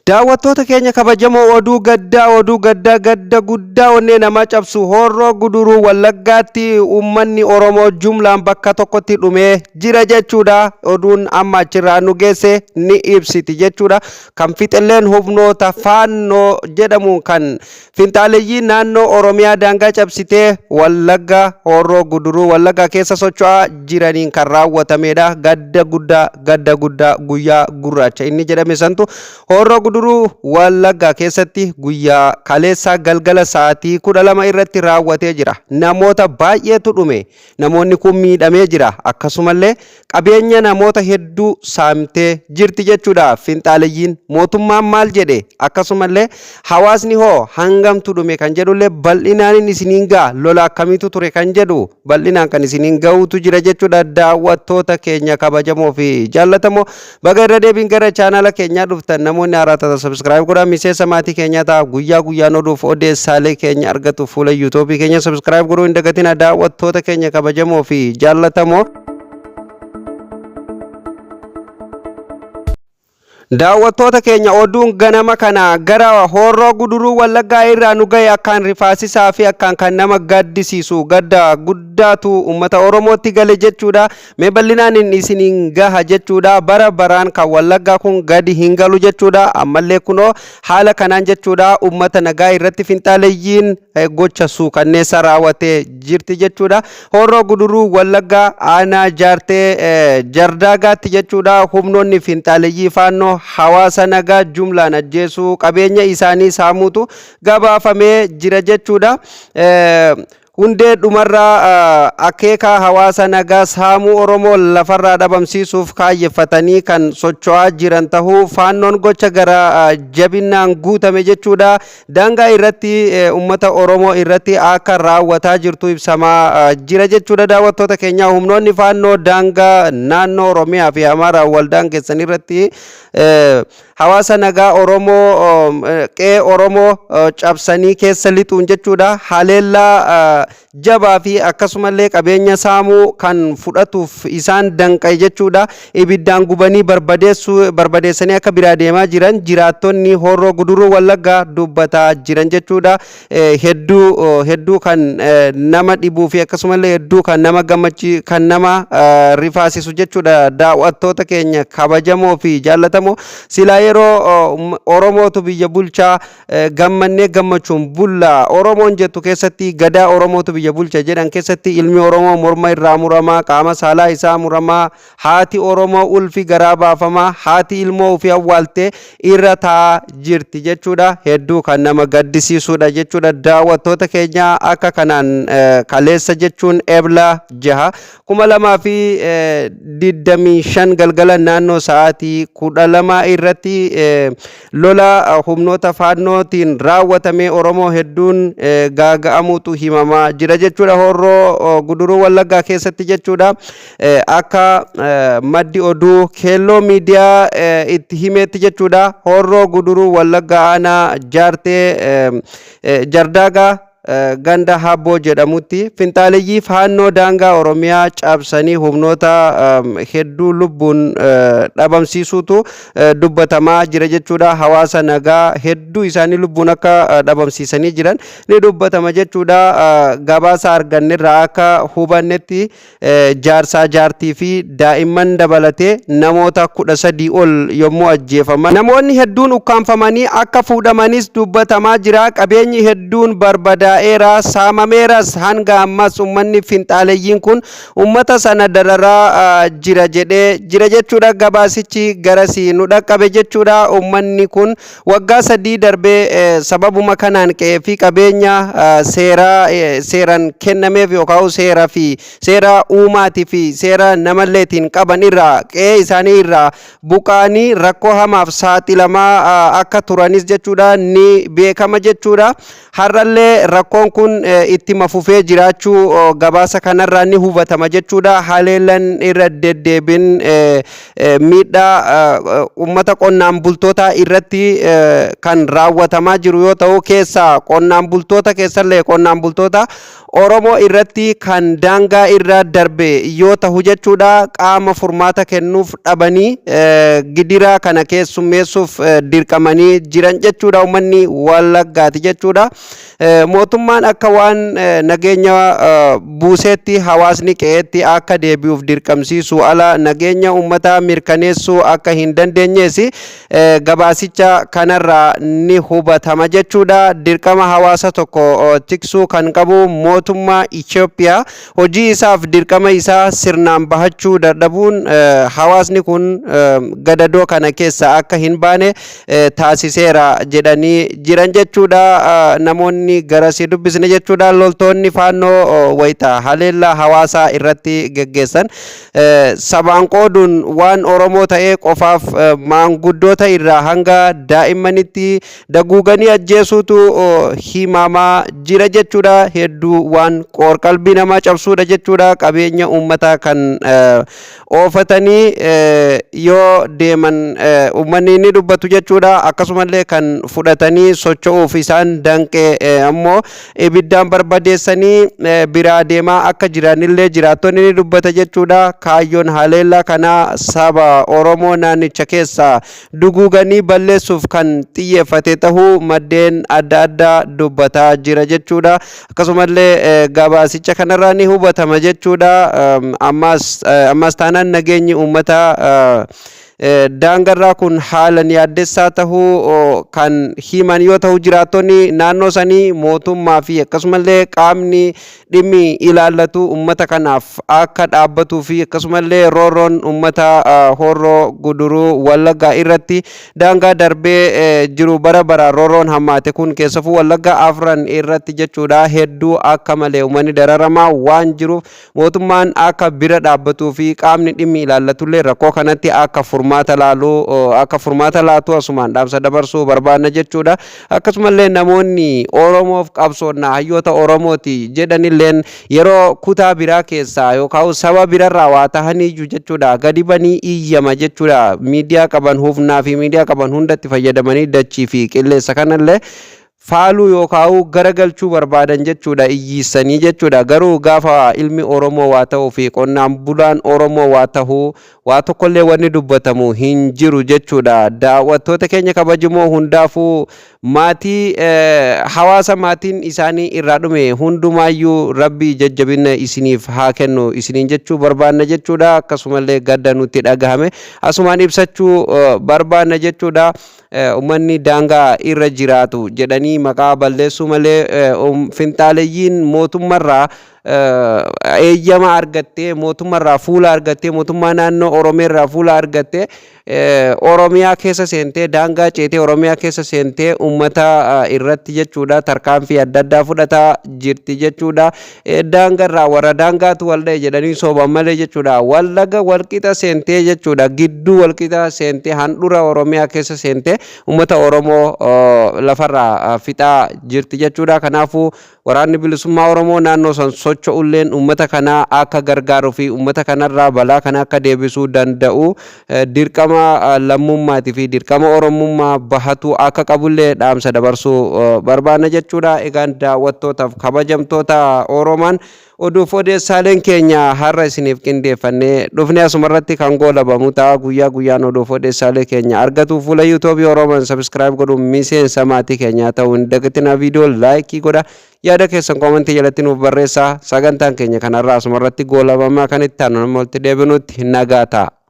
Daawwattoota keenya kabajamoo, oduu gaddaa, oduu gaddaa, gadda guddaa onnee namaa cabsu. Horroo Guduruu Wallaggaatti uummanni Oromoo jumlaan bakka tokkotti dhumee jira jechuudha. Oduun amma achirraa nu geesse ni ibsiti jechuudha. Kan fixelleen humnoota Faannoo jedhamu kan finxaaleyyii naannoo Oromiyaa daangaa cabsitee Wallagga, Horroo Guduruu Wallaggaa keessa socho'aa jiraniin kan raawwatamedha. Gadda guddaa, gadda guddaa, guyyaa gurraacha inni jedhame santu Horroo Guduruu Wallaggaa keessatti guyyaa kaleessaa galgala sa'aatii 12 irratti raawwatee jira. Namoota baay'eetu dhume. Namoonni kun miidhamee jira. Akkasumallee qabeenya namoota hedduu saamtee jirti jechuudha finxaaleyyiin. Mootummaan maal jedhe? Akkasumallee hawaasni hoo hangamtu dhume kan jedhullee bal'inaan isiniin ga'a. Lola akkamiitu ture kan jedhu bal'inaan kan isiniin ga'uutu jira jechuudha, daawwattoota keenya kabajamoo fi jaallatamoo. Baga irra deebiin gara chaanaala keenyaa dhuftan. Namoonni haaraa taatan subscribe godhaa, miseensa maatii keenyaa ta'a. Guyyaa guyyaan oduuf odeessaalee keenya argatu fuula yuutuubii keenya subscribe godhuu hin dagatina, daawwattoota keenya kabajamoo fi jaallatamoo. Daawwattoota keenya, oduun ganama kana gara Horroo Guduruu Wallaggaa irraa nu gahe akkaan rifaasisaa fi akkaan kan nama gaddisiisu, gadda guddaatu uummata Oromootti gale jechuudha. Mee bal'inaan inni isiniin gaha jechuudha. Bara baraan kan Wallaggaa kun gadi hin galu jechuudha. Ammallee kunoo haala kanaan jechuudha, uummata nagaa irratti finxaaleyyiin gocha suukanneessa raawwatee jirti jechuudha. Horroo Guduruu Wallaggaa aanaa Jaartee Jardaagaatti jechuudha, humnoonni finxaaleyyii Faannoo hawaasa nagaa jumlaan ajjeesuu, qabeenya isaanii saamuutu gabaafamee jira jechuudha. Hundee dhumarraa akeeka hawaasa nagaa saamuu, Oromoo lafarraa dhabamsiisuuf kaayyeffatanii kan socho'aa jiran tahuu Faannoon gocha gara jabinnaan guutame jechuudha. Daangaa irratti uummata Oromoo irratti akka raawwataa jirtu ibsamaa jira jechuudha. Daawwattoota keenyaa, humnoonni Faannoo daangaa naannoo Oromiyaa fi Amaaraa wal daangessan irratti hawaasa nagaa Oromoo, qe'ee Oromoo cabsanii keessa lixuun jechuudha, haleellaa jabaa fi akkasumallee qabeenya saamuu kan fudhatuuf isaan danqe jechuudha. Ibiddaan gubanii barbadeessanii akka biraa deemaa jiran jiraattonni Horroo Guduruu Wallaggaa dubbataa jiran jechuudha. Hedduu hedduu kan nama dhibuu fi akkasumallee hedduu kan nama gammachi kan nama rifaasisu jechuudha. Daawwattoota keenya kabajamoo fi jaallatamoo, silaa yeroo Oromootu biyya bulchaa gammannee gammachuun bulla Oromoon jettu keessatti, gadaa Oromootu biyya bulcha jedhan keessatti, ilmi Oromoo morma irraa muramaa, qaama saalaa isaa muramaa, haati Oromoo ulfi garaa baafamaa, haati ilmoo ofii awwaaltee irra taa'aa jirti jechuudha. Hedduu kan nama gaddisiisudha jechuudha. Daawwattoota keenya, akka kanaan kaleessa jechuun Ebla 6 2025 galgala naannoo sa'aatii 12 irratti lola humnoota Faannootiin raawwatamee Oromoo hedduun gaaga'amuutu himamaa jira jechuudha. Horroo Guduruu Wallaggaa keessatti jechuudha. Akka maddi oduu Keelloo Miidiyaa itti himeetti jechuudha, Horroo Guduruu Wallaggaa aanaa Jaartee Jardaagaa ganda Habboo jedhamutti finxaaleyyii Faannoo daangaa Oromiyaa cabsanii humnoota hedduu lubbuun dhabamsiisuutu dubbatamaa jira jechuudha. Hawaasa nagaa hedduu isaanii lubbuun akka dhabamsiisanii jiran ni dubbatama jechuudha. Gabaasa argannerraa akka hubannetti jaarsaa, jaartii fi daa'imman dabalatee namoota 13 ol yommuu ajjeefaman, namoonni hedduun ukkaamfamanii akka fuudhamanis dubbatamaa jira. Qabeenyi hedduun barbadaa'eera, saamameeras. Hanga ammas uummanni finxaaleyyiin kun uummata sana dararaa jira jedhee jira jechuudha. Gabaasichi garasii nu dhaqqabe jechuudha. Uummanni kun waggaa 3 darbee sababuma kanaan qe'ee fi qabeenya seeraa seeran kennameef yookaan seera fi seera uumaatii fi seera namalleetiin qaban irraa, qe'ee isaanii irraa buqa'anii rakkoo hamaaf saaxilamaa akka turanis jechuudha ni beekama jechuudha. Har'allee rakkoon kun ittima fufee jiraachuu gabaasa kanarraa ni hubatama jechuudha. Haleellan irra deddeebiin miidhaa uummata qonnaan bultootaa irratti kan raawwatamaa jiru yoo ta'u, keessaa qonnaan bultoota keessallee qonnaan bultoota Oromoo irratti kan daangaa irra darbe yoo tahu jechuudha. Qaama furmaata kennuuf dhabanii gidiraa kana keessummeessuuf dirqamanii jiran jechuudha, uummanni Wallaggaati jechuudha. Mootummaan akka waan nageenya buuseetti hawaasni qe'eetti akka deebi'uuf dirqamsiisuu ala nageenya uummataa mirkaneessuu akka hin dandeenyees gabaasicha kanarraa ni hubatama jechuudha. Dirqama hawaasa tokko tiksuu kan qabu mootummaa Itoophiyaa hojii isaaf dirqama isaa sirnaan bahachuu dadhabuun hawaasni kun gadadoo kana keessa akka hin baane taasiseera jedhanii jiran jechuudha. Namoonni garasii dubbisne jechuudha. Loltoonni Faannoo wayita haleellaa hawaasaa irratti geggeessan sabaan qooduun waan Oromoo ta'ee qofaaf maanguddoota irraa hanga daa'immanitti daguuganii ajjeesuutu himamaa jira jechuudha. Hedduu waan qoorqalbii namaa cabsuudha jechuudha. Qabeenya uummataa kan oofatanii yoo deeman uummanni ni dubbatu jechuudha. Akkasumallee kan fudhatanii socho'uuf isaan danqe ammoo ibiddaan barbadeessanii biraa deemaa akka jiranillee jiraattonni ni dubbata jechuudha. Kaayyoon haleellaa kanaa saba Oromoo naannicha keessaa duguuganii balleessuuf kan xiyyeeffate tahuu maddeen adda addaa dubbataa jira jechuudha. Akkasumallee gabaasicha kanarraa ni hubatama jechuudha. Ammas taanaan nageenyi uummataa daangarraa kun haalan yaaddessaa tahuu kan himan yoo ta'u, jiraattonni naannoo sanii mootummaa fi akkasumallee qaamni dhimmi ilaallatu uummata kanaaf akka dhaabbatuu fi akkasumallee roorroon uummata Horroo Guduruu Wallaggaa irratti daangaa darbee jiru bara bara roorroon hammaate kun, keessafuu Wallaggaa afran irratti jechuudha, hedduu akka malee uummanni dararamaa waan jiruuf mootummaan akka bira dhaabbatuu fi qaamni dhimmi ilaallatullee rakkoo kanatti akka furmaata laalu, akka furmaata laatu asumaan dhaamsa dabarsuu barbaanna jechuudha. Akkasumallee namoonni Oromoof qabsoonna, hayyoota Oromooti jedhanilleen yeroo kutaa biraa keessaa yookaan saba birarraa waa tahaniyyuu jechuudha gadi banii iyyama jechuudha. Miidiyaa qaban, humnaa fi miidiyaa qaban hundatti fayyadamanii dachii fi qilleensa kanallee faaluu yookaan garagalchuu barbaadan jechuudha, iyyiissanii jechuudha. Garuu gaafa ilmi Oromoo waa ta'uu fi qonnaan bulaan Oromoo waa ta'uu waa tokkollee wanni dubbatamu hin jiru jechuudha. Daawwattoota keenya kabajamoo, hundaafuu maatii hawaasa maatiin isaanii irraa dhume hundumaayyuu Rabbi jajjabina isiniif haa kennu isiniin jechuu barbaanna jechuudha. Akkasumallee gadda nutti dhagahame asumaan ibsachuu barbaanna jechuudha. Uummanni daangaa irra jiraatu jedhanii maqaa balleessuu malee finxaaleyyiin mootummarraa eeyyama argattee, mootummarraa fuula argattee, mootummaa naannoo Oromiyaarraa fuula argattee Oromiyaa keessa seentee, daangaa ceetee Oromiyaa keessa seentee uummata irratti jechuudha tarkaanfii adda addaa fudhataa jirti jechuudha. Daangarraa warra daangaatu wal dha'e jedhanii sooban malee jechuudha. Wallaga walqixa seentee jechuudha, gidduu walqixa seentee, handhura Oromiyaa keessa seentee uummata Oromoo lafarraa fixaa jirti jechuudha. Kanaafuu Waraanni Bilisummaa Oromoo naannoo san socho'ulleen uummata kanaa akka gargaaruu fi uummata kanarraa balaa kana akka deebisuu danda'u dirqama lammummaatii fi dirqama Oromummaa bahatuu akka qabullee dhaamsa dabarsuu barbaanna jechuudha. Egaan daawwattootaaf kabajamtoota Oromaan, oduuf odeessaaleen keenya har'a isiniif qindeeffannee dhufne asumarratti kan goolabamu ta'a. Guyyaa guyyaan oduuf odeessaalee keenya argatu fuula YouTubeii Oromaan subscribe godhuun miseensa maatii keenyaa ta'uu hin dagatinaa. Viidiyoo likeii godha, yaada keessan commentii jalatti nuuf barreessaa. Sagantaan keenya kanarraa asumarratti goolabamaa. Kan itti aanu nama walitti deebinutti nagaa ta'a.